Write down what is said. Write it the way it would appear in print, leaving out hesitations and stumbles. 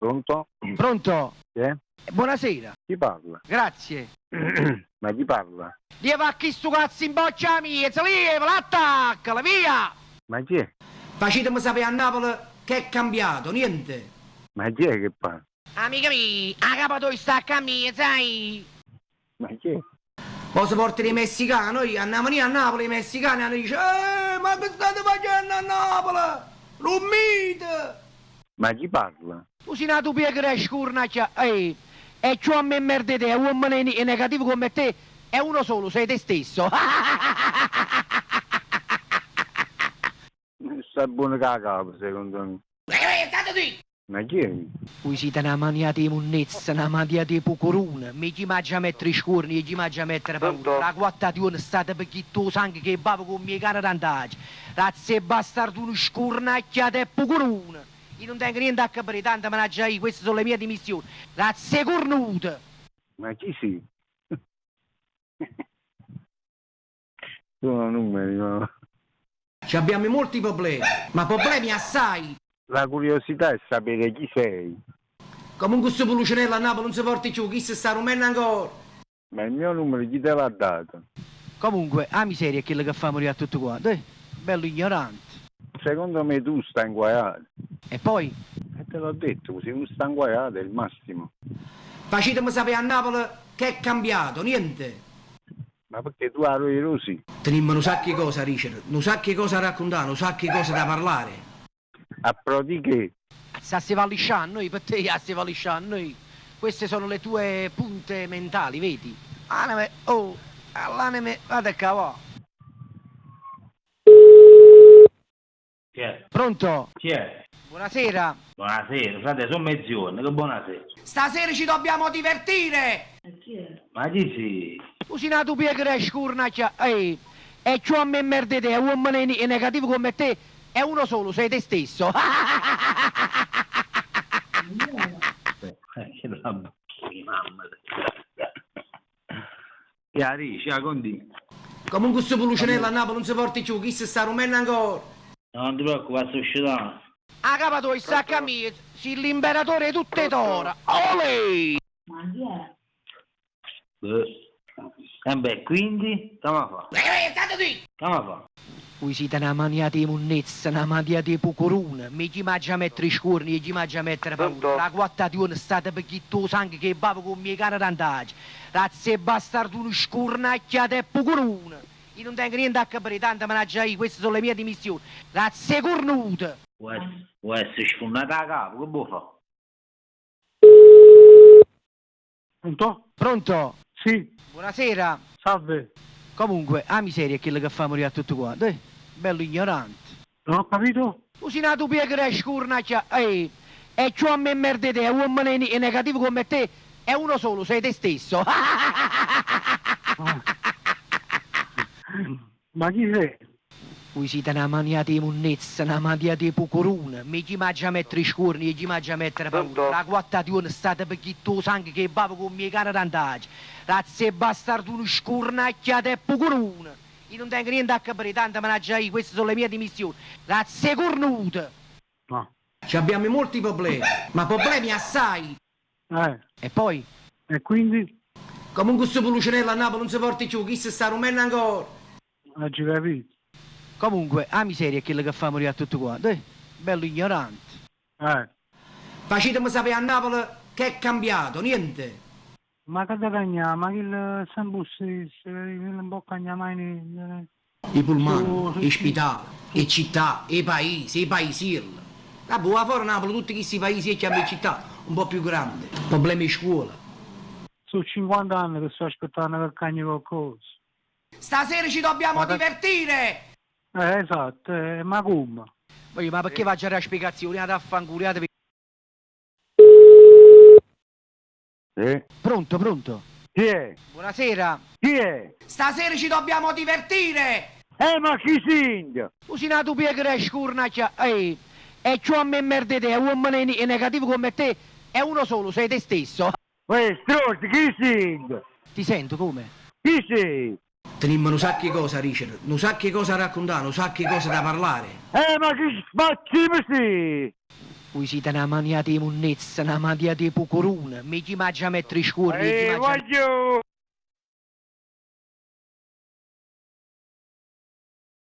Pronto? Pronto? Chi è? Buonasera. Chi parla? Grazie. Ma chi parla? Lieva a chistu cazzo in boccia mia, lieva, attaccala, via! Ma chi è? Facitemi sapere a Napoli che è cambiato, niente. Ma chi è che parla? Amica mia, 'a capa toja sta a mia, sai? Ma chi è? Poi si portano i messicani, noi andiamo lì a Napoli, i messicani hanno dice ma che state facendo a Napoli? Rummite! Ma chi parla? Tu sei nato piacere scurnaccia, ehi, e ciò a me merda te, uomo negativo come te, è uno solo, sei te stesso. Sta buono con la capa, secondo me. State zitto! Ma chi è? Voi siete una mania di munnezza, una mania di pucuruna. Mi chi mangia mettere i scorni e chi mangia mettere paura. La quattatione state per chi tu sangue che bava con mie cane randagi. Razze e bastardone scurnacchiate e pucuruna. Io non tengo niente a capire, tanto managgia io, queste sono le mie dimissioni. Razze cornute! Ma chi sei? Sono numeri, ma... Ci abbiamo molti problemi, ma problemi assai. La curiosità è sapere chi sei. Comunque sto pullucinello a Napoli non si porta più, chi si sta rumendo ancora? Ma il mio numero chi te l'ha dato? Comunque, la miseria è quella che fa morire a tutti quanti, eh? Bello ignorante. Secondo me tu stai inguaiato. E poi? E te l'ho detto, se tu stai inguaiato è il massimo. Facitemi sapere a Napoli che è cambiato, niente. Ma perché tu eri Rosi? Teniamo un sacco di cose a dicere, un sacco di cose a raccontare, un sacco di cose da parlare. A pro di che? Se si va lisciando noi, per te si va lisciando noi. Queste sono le tue punte mentali, vedi? Anime, oh, all'anime, vada qua, va. Chi è? Pronto? Chi è? Buonasera. Buonasera, frate, sono mezzogiorno, che buonasera. Stasera ci dobbiamo divertire. Ma chi sei? Tu sei nato piacere scurnaccia, ehi. E ciò a me merda te, uomo negativo come te, è uno solo, sei te stesso. Che la mamma. Ya dici, ya continua. Comunque sto pullucinello a Napoli non si porta più, chi si sta rumendo ancora? Non ti preoccupare, sto uscendo. A capa tua sta a mia, sei l'imperatore di tutte tora. Olè! Ma chi è? Boh. E beh, quindi, come fa? State zitto! Come fa? Voi siete una mania di munnezza, una mania di pucuruna. Mi chi mangia mettere i scorni e chi mangia mettere paura. La quattatione state per chi tu sangue che bava con mie cane randagi. Razze e bastardone scurnacchiate e pucuruna. Io non tengo niente a capire, tanto managgia io, queste sono le mie dimissioni. Razze cornute! Vuoi essere sfondata a capo, che vuoi fare? Pronto? Pronto? Sì, Buonasera. salve. Comunque, la miseria è quella che fa morire a tutti quanti, eh? Bello ignorante. Non ho capito? Tu sei nato piacere scurnaccia, ehi. E ciò a me merda te, uomo negativo come te, è uno solo, sei te stesso. Ah. Ma chi sei? Voi siete una mania di munnezza, una mania di pucuruna. Mi chi mangia mettere i scorni e chi mangia mettere paura. La quattatione state per chi tu sangue che bava con mie cane randagi. Razze e bastardone scurnacchiate e pucuruna. Io non tengo niente a capire, tanto managgia io, queste sono le mie dimissioni. Razze cornute! No. Ci abbiamo molti problemi, ma problemi assai. E poi? E quindi? Comunque sto pullucinello a Napoli non si porta più, chi si sta rumendo ancora? Oggi capito. Comunque, la miseria è quella che fa morire a tutti quanti, eh? Bello ignorante. Facitemi sapere a Napoli che è cambiato, niente. Ma che da cagnà? Ma che il sambussi, non può cagnare mai niente. I pullman, i spitali, le città, i paesi, i paesilli. La buona fuori Napoli, tutti questi paesi e chiamano città un po' più grande. Problemi di scuola. Sono 50 anni che sto aspettando che cagni qualcosa. Stasera ci dobbiamo divertire! Esatto, ma come? Ma, ma perché faccio la spiegazione? Andate a fanculo, Sì? Pronto, pronto. Chi è? Buonasera. Chi è? Stasera ci dobbiamo divertire! Ma chi sei? Tu sei nato piacere scurnaccia, ehi. E ciò a me merda te, uomo negativo come te, è uno solo, sei te stesso. Uè, stronzo, chi sei? Ti sento come? Chi sei? Teniamo un sacco di cose a dicere, un sacco di cose a raccontare, un sacco di cose da parlare. Ma chi spazzi sei? Voi siete una maniata di munnezza, una maniata di pucuruna. Mi chi mangia mettere scuorni, chi Eh, mangia... voglio!